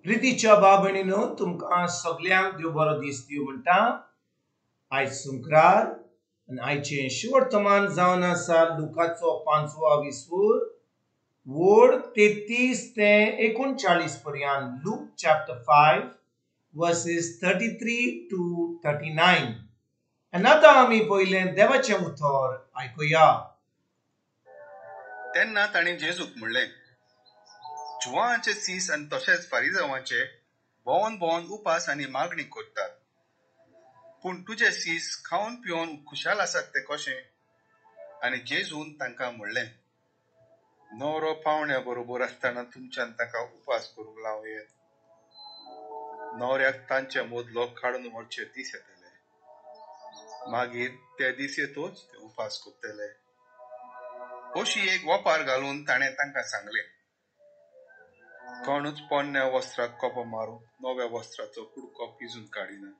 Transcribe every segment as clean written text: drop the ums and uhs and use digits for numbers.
प्रितीच्या भाव भयणीनो, तुमकां सगल्यांक देव बरो दीस दिवं म्हणटा. आयज शुक्रार आनी आयचें शिवर्तमान जावन आसा लुकाचो पांचवो विसूर वोड 33 ते 39 पर्यंत. Luke chapter 5 verses 33 to 39. आनी आतां आमी पयलें देवाचें उतर आयकुया. तेन्ना तांणी जेजूक म्हणलें, जुवांचे सीस आनी तशेंच फारिजावांचे भोंवन भोंवन उपास आनी मागणी करतात, पूण तुजे सीस खावन पिवन खुशाल आसात ते कशें? आनी जेजून तांकां म्हणलें, न्हवरो पावण्या बरोबर आसतना तुमच्यान तांकां उपास करूंक लावं येत? न्हवऱ्याक तांचे मदलो काडून व्हरचे दीस येतले, मागीर ते दीस येतोच ते उपास करतले. अशी एक वपार घालून ताणें तांकां सांगलें, कोणूच पोन्न्या वस्त्राक कोपो मारून नव्या वस्त्राचो कुडको पिजून काडिना.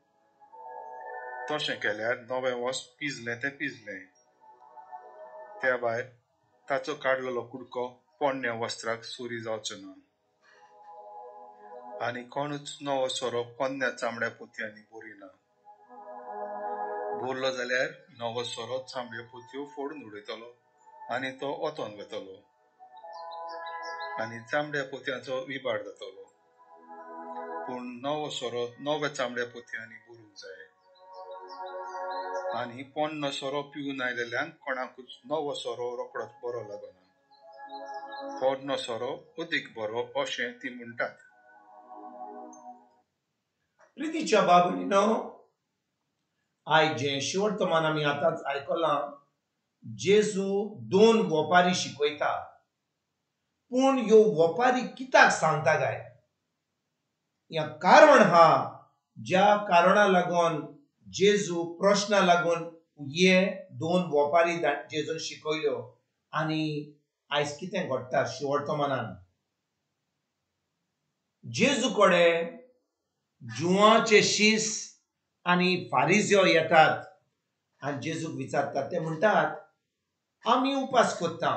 तशें केल्यार नवें वस्त्र पिजलें तें पिजलें, त्या भायर ताचो काडलेलो कुडको पोन्न्या वस्त्राक सुरी जावचो ना. आनी कोणूच नवो सोरो पोन्न्या चामड्या पोतयांनी भरिना. भरलो जाल्यार नवो सोरो चामड्यो पोतयो फोडून उडयतलो आनी तो ओतोन वेतलो आनी चामड्या पोतयांचो विबाड जातलो. पूण नवो सोरो नव्या चामड्या पोतयांनी भरूंक जाय. आनी पोन्नो सोरो पिवन आयलेल्यांक कोणाकूच नवो सोरो रोकडोच बरो लागना. पोन्नो सोरो अदीक बरो अशें ती म्हणटात. प्रितीच्या भाव भयणीनो, आयज जें शिवर्तमान आमी आतांच आयकलां, जेजू दोन वोपारी शिकयता. पूण ह्यो वोपारी कित्याक सांगता काय? ह्या कारण हा ज्या कारणा लागून जेजू प्रश्ना लागून हे दोन वोपारी जेजून शिकयल्यो. आनी आयज कितें घडटा शिवर्तमानान, जेजू कडेन जुवाचे शीस आनी फारिज्यो येतात आनी जेजूक विचारतात. ते म्हणटात, आमी उपास करता,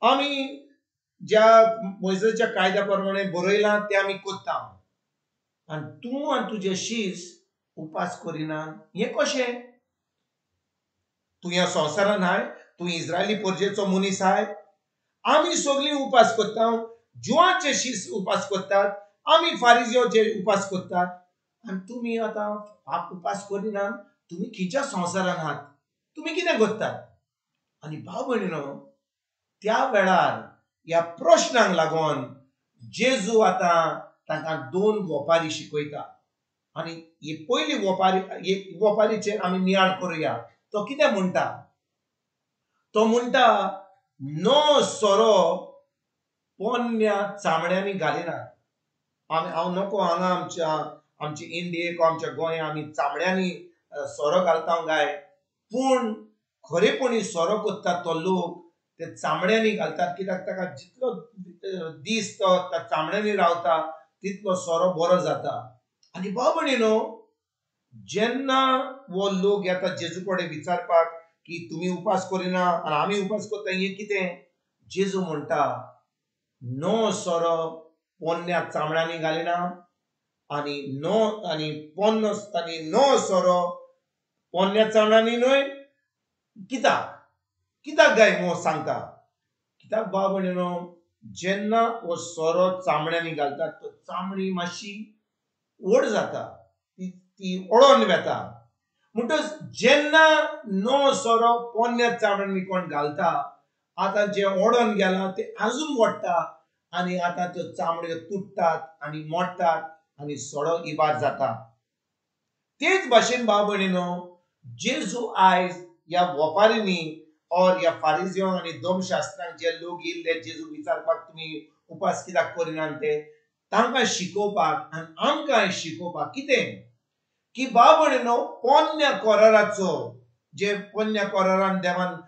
आमी ज्या मोयजेच्या कायद्या प्रमाणे बरयलां तें आमी करता, आनी तूं आनी तुजे शीस उपास करिना, हें कशें? तूं ह्या संवसारान हाय, तूं इस्रायली परजेचो मनीस हाय. आमी सगळीं उपास करता, जुवाचे शीस उपास करतात, आमी फारिज्यो जे उपास करतात, आनी तुमी आतां उपास करिना. तुमी खंयच्या संवसारान आहात? तुमी कितें करतात? आनी भाव भयणीनो, त्या वेळार ह्या प्रश्नांक लागून जेजू आतां तांकां दोन वोपारी शिकयता. आनी ही पयली वोपारी, हे वोपारीचेर आमी नियाळ करुया. तो कितें म्हणटा? तो म्हणटा, नो सोरो पोन्न्या चामड्यांनी घालिना. आमी हांव नको हांगा आमच्या आमचे इंडियेक, आमच्या गोंया आमी चामड्यांनी सोरो घालता काय, पूण खरेपणी सोरो करता तो लोक ते चामड्यांनी घालतात, कित्याक ताका जितलो दीस तो त्या चामड्यांनी रावता तितलो सोरो बरो जाता. आनी भाव भयणीनो, जेन्ना हो लोक येता जेजू कडेन विचारपाक की तुमी उपास करिना आनी आमी उपास करता, हें कितें? जेजू म्हणटा, नो सोरो पोन्न्या चामड्यांनी घालिना आनी नो आनी पोन्नो आनी नो सोरो पोन्न्या चामड्यांनी न्हय. कित्याक कित्याक काय हो सांगता? कित्याक भाव भयणीनो, जेन्ना हो सोरो चामड्यांनी घालतात तो चामडी मातशी व्हड जाता, ती ओडोन वेता. म्हणटच जेन्ना नो सोरो पोन्न्या चामड्यांनी कोण घालता, आतां जें ओडोन गेलां तें आजून वडटा आनी आतां त्यो चामड्यो तुट्टात आनी मोडटात आनी सोरो इबार जाता. तेच भाशेन भाव भयणीनो, जेजू आयज ह्या वोपारींनी और ह्या फारिज्यो आनी धर्मशास्त्रांक जे लोक येयल्ले जेजू विचारपाक तुमी उपास कित्याक करिनात ते, तांकां शिकोवपाक आनी आमकां शिकोवपाक कितें की भाव भयणीनो, पोन्न्या कोराराचो, जे पोन्न्या कोरारान देवान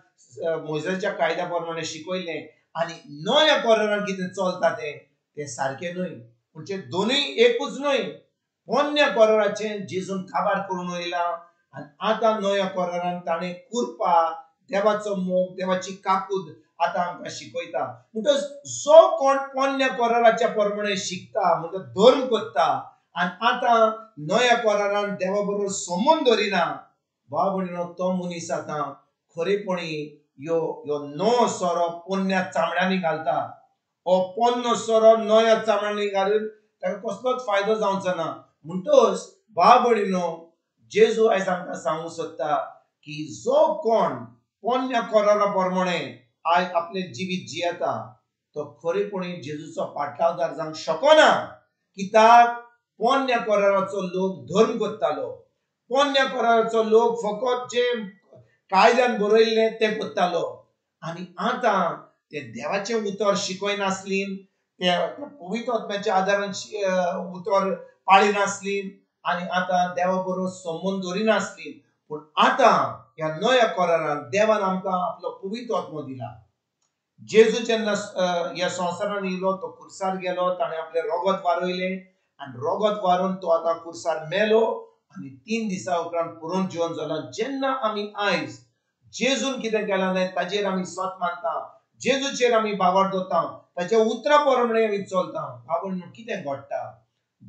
मोयजेच्या कायद्या प्रमाणे शिकयलें आनी नव्या कोरारान कितें चलता तें तें सारकें न्हय. म्हणजे दोनूय एकूच न्हय. पोन्न्या कोराराचें जेजून काबार करून वयलां आनी आतां नव्या कोरारान ताणें कुरपा, देवाचो मोग, देवाची काकूद आतां आमकां शिकयता. म्हणटच जो कोण पोन्न्या कराराच्या प्रमाणे शिकता म्हणटा धर्म करता आनी आतां नव्या करारान देवा बरोबर संबंद दवरिना, भाव भयणीनो, तो मनीस आतां खरेपणी यो यो नवो सोरो पोन्न्या चामड्यांनी घालता. हो पोन्नो सोरो नव्या चामड्यांनी घालून ताका कसलोच फायदो जावचो ना. म्हणटच भाव भयणीनो, जेजू आयज आमकां सांगूंक सोदता की जो कोण पोन्न्या करारा प्रमाणे आयज आपलें जिवीत जियेता तो खरेपणी जेजूचो पाटलावदार जावंक शकना. कित्याक पोन्न्या कराराचो लोक धर्म करतालो, पोन्न्या कराराचो लोक फकत जे कायद्यान बरयल्लें तें करतालो आनी आतां ते देवाचें उतर शिकयनासली, ते पवित्र आत्म्याच्या आदारान उतर पाळिनासली आनी आतां देवा बरोबर संबंद दवरिनासली. पूण आतां ह्या नव्या करारान देवान आमकां आपलो पवित्र आत्मो दिला. जेजू जेन्ना ह्या संवसारान येयलो तो कुर्सार गेलो, ताणें आपलें रोगत वारयलें आनी रोगत वारोवन तो आतां कुर्सार मेलो आनी 3 दिसां उपरांत पुरोवन जिवन जालो. जेन्ना आमी आयज जेजून कितें केलां न्हय ताजेर आमी सत मानता, जेजूचेर आमी बावर दवरता, ताच्या उतरा प्रमाणे आमी चलता, बाबा कितें घडटा,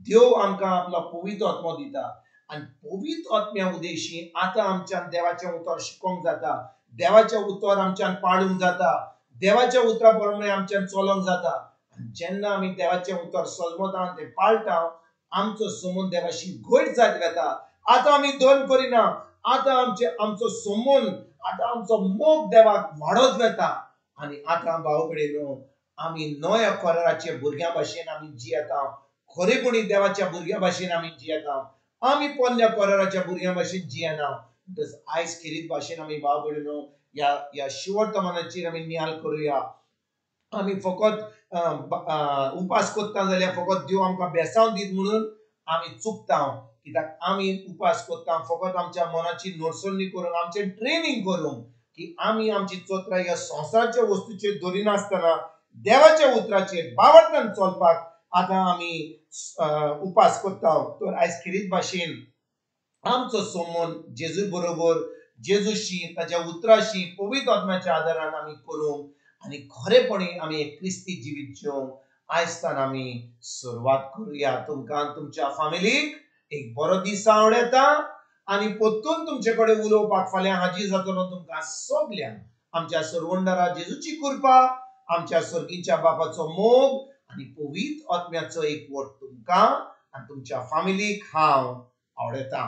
देव आमकां आपलो पवित्र आत्मो दिता आनी पवित्र आत्म्या उदेशी आतां आमच्यान देवाचें उतर शिकोवंक जाता, देवाचें उतर आमच्यान पाळूंक जाता, देवाच्या उतरा प्रमाणे आमच्यान चलोवंक जाता. आनी जेन्ना आमी देवाचें उतर सजमता आनी तें पाळटा, आमचो संबंद देवाशी घट जायत वता. आतां आमी दोन करिना, आतां आमचो संबंद, आतां आमचो मोग देवाक वाडत वता. आनी आतां भाव भयणीनो, आमी नव्या कराराचे भुरग्यां भाशेन आमी जियेता, खरेपणी देवाच्या भुरग्यां भाशेन आमी जियेता, आमी पोन्न्या कराराच्या भुरग्यां भाशेन जियेना. म्हणटच आयज खेरीत भाशेन आमी भाव भयणीनो ह्या ह्या शिवर्तमानाचेर आमी नियाळ करुया. आमी फकत उपास करता जाल्यार फकत देव आमकां बेसांव दीत म्हणून आमी चुकता. कित्याक आमी उपास करता फकत आमच्या मनाची नडसणी करूंक, आमचें ट्रेनींग करूंक की आमी आमची चोत्रां ह्या संवसाराच्या वस्तूचेर दवरिनासतना देवाच्या उतराचेर बावडतान चलपाक आतां आमी उपास करता. तर आयज खेरीत भाशेन आमचो संबंद जेजू बरोबर, जेजूशी, ताच्या उतराशी, पवित्र आत्म्याच्या आदारान आमी करूंक आनी खरेपणी आमी एक क्रिस्ती जिवीत जिवंक आयजतान आमी सुरवात करुया. तुमकां तुमच्या फामिलीक एक बरो दीस आवडटा आनी परतून तुमचे कडेन उलोवपाक फाल्यां हाजीर जातलो. तुमकां सगल्यांक आमच्या सरवंडारा जेजूची कृपा, आमच्या सर्गीच्या बापाचो मोग आनी पवित्र आत्म्याचो एकवट तुमकां आनी तुमच्या फामिलीक हांव आवडटा.